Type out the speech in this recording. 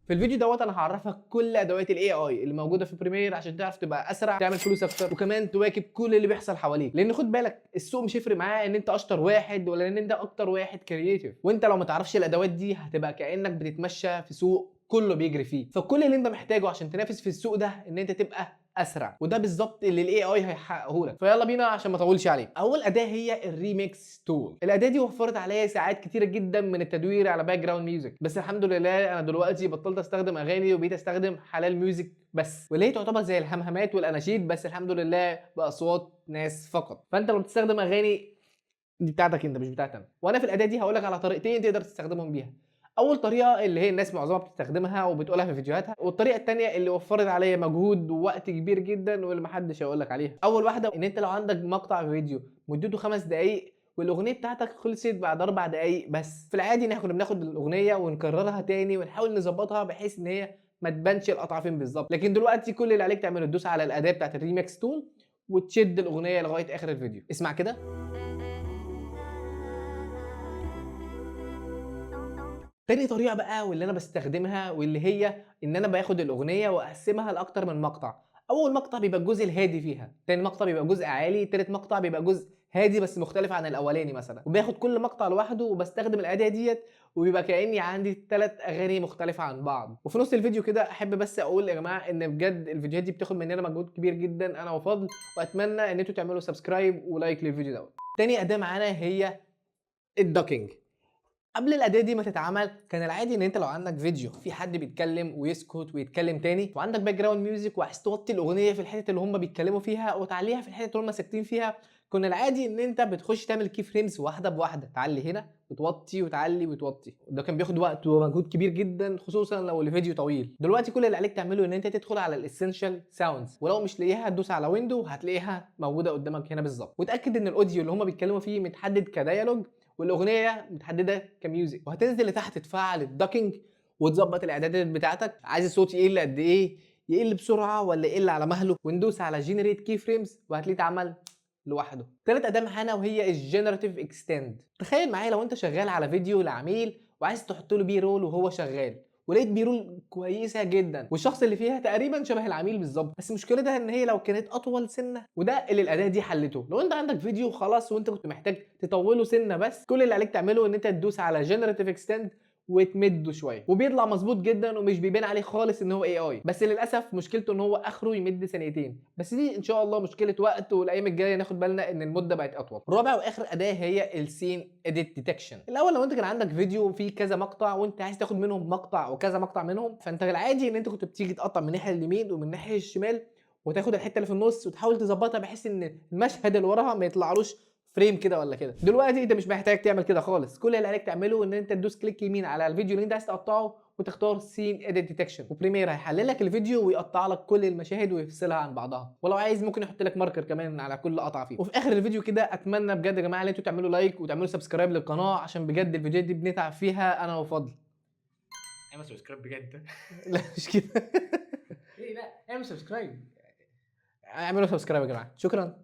في الفيديو دوت انا هعرفك كل ادوات ال AI اللي موجودة في Premiere عشان تعرف تبقى اسرع، تعمل فلوس اكتر، وكمان تواكب كل اللي بيحصل حواليك. لان خد بالك، السوق مش هيفرق معاه ان انت اشطر واحد ولا ان انت اكتر واحد creative، وانت لو ما تعرفش الادوات دي هتبقى كانك بتتمشى في سوق كله بيجري فيه. فكل اللي انت محتاجه عشان تنافس في السوق ده ان انت تبقى اسرع، وده بالظبط اللي ال AI هيحققه لك. فيلا بينا عشان ما اطولش عليك. اول اداه هي ال remix tool. الاداة دي وفرت عليا ساعات كتيرة جدا من التدوير على background music، بس الحمد لله انا دلوقتي بطلت استخدم اغاني وبقيت استخدم حلال music بس، واللي هي تعتبر زي الهمهمات والاناشيد، بس الحمد لله باصوات ناس فقط. فانت لو بتستخدم اغاني دي بتاعتك انت مش بتاعتي انا. وانا في الاداة دي هقول لك على طريقتين تقدر تستخدمهم بيها. اول طريقه اللي هي الناس معظمها بتستخدمها وبتقولها في فيديوهاتها، والطريقة الثانية اللي وفرت عليا مجهود ووقت كبير جدا واللي محدش هيقول لك عليها. اول واحدة ان انت لو عندك مقطع فيديو مدته 5 دقائق والاغنية بتاعتك خلصت بعد 4 دقائق بس، في العادي ان احنا كنا بناخد الاغنية ونكررها تاني ونحاول نظبطها بحيث ان هي ما تبانش القطعة فين بالظبط. لكن دلوقتي كل اللي عليك تعمله تدوس على الاداة بتاعت ال remix tool وتشد الاغنية لغاية اخر الفيديو. اسمع كده. تاني طريقه بقى واللي انا بستخدمها، واللي هي ان انا باخد الاغنية واقسمها لاكتر من مقطع. اول مقطع بيبقى الجزء الهادي فيها، تاني مقطع بيبقى جزء عالي، تالت مقطع بيبقى جزء هادي بس مختلف عن الاولاني مثلا، وباخد كل مقطع لوحده وبستخدم الاداة ديت، وبيبقى كاني عندي 3 اغاني مختلفة عن بعض. وفي نص الفيديو كده احب بس اقول يا جماعة ان بجد الفيديوهات دي بتاخد مننا مجهود كبير جدا انا وفضل، واتمنى ان انتوا تعملوا subscribe و like للفيديو دوت. تاني اداه معانا هي ال ducking. قبل الاداة دي ما تتعمل كان العادي ان انت لو عندك فيديو في حد بيتكلم ويسكت ويتكلم تاني، وعندك background music وعايز توطي الاغنية في الحتة اللي هم بيتكلموا فيها وتعليها في الحتة اللي هم ساكتين فيها، كنا العادي ان انت بتخش تعمل key frames واحدة بواحدة، تعلي هنا وتوطي وتعلي وتوطي. ده كان بياخد وقت ومجهود كبير جدا خصوصا لو الفيديو طويل. دلوقتي كل اللي عليك تعمله ان انت تدخل على ال essential sounds، ولو مش لاقيها تدوس على window هتلاقيها موجودة قدامك هنا بالظبط، وتاكد ان ال audio اللي هم بيتكلموا فيه متحدد ك dialogue والاغنية متحدده ك music، وهتنزل لتحت تفعل ال ducking وتظبط الاعدادات بتاعتك. عايز الصوت يقل قد ايه، يقل بسرعة ولا يقل على مهله، وندوس على generate key frames وهتلاقيه اتعمل لوحده. تالت اداه معانا وهي ال generative extend. تخيل معايا لو انت شغال على فيديو لعميل وعايز تحط له B-roll وهو شغال، ولقيت B-roll كويسة جدا والشخص اللي فيها تقريبا شبه العميل بالظبط، بس مشكلتها ان هي لو كانت اطول سنة، وده اللي الاداة دي حلته. لو انت عندك فيديو خلاص وانت كنت محتاج تطوله سنة بس، كل اللي عليك تعمله ان انت تدوس على generative extend وتمده شوية وبيطلع مظبوط جدا ومش بيبان عليه خالص ان هو AI. بس للاسف مشكلته ان هو اخره يمد ثانيتين بس، دي ان شاء الله مشكلة وقت، والايام الجاية ناخد بالنا ان المدة بقت اطول. رابع واخر اداه هي ال scene edit detection. الاول لو انت كان عندك فيديو فيه كذا مقطع وانت عايز تاخد منهم مقطع وكذا مقطع منهم، فانت العادي ان انت كنت بتيجي تقطع من الناحية اليمين ومن الناحية الشمال وتاخد الحتة اللي في النص وتحاول تظبطها بحيث ان المشهد اللي وراها ما يطلعلوش frame كده ولا كده. دلوقتي انت مش محتاج تعمل كده خالص، كل اللي عليك تعمله ان انت تدوس click يمين على الفيديو اللي انت عايز تقطعه وتختار scene edit detection، و Premiere هيحلل لك الفيديو ويقطع لك كل المشاهد ويفصلها عن بعضها، ولو عايز ممكن يحط لك marker كمان على كل قطعه فيه. وفي اخر الفيديو كده اتمنى بجد يا جماعة ان انتوا تعملوا like وتعملوا subscribe للقناة، عشان بجد الفيديوهات دي بنتعب فيها انا وفضل. اعمل subscribe بجد. لا مش كده. ايه؟ لا، اعمل subscribe. اعملوا subscribe يا جماعة، شكرا.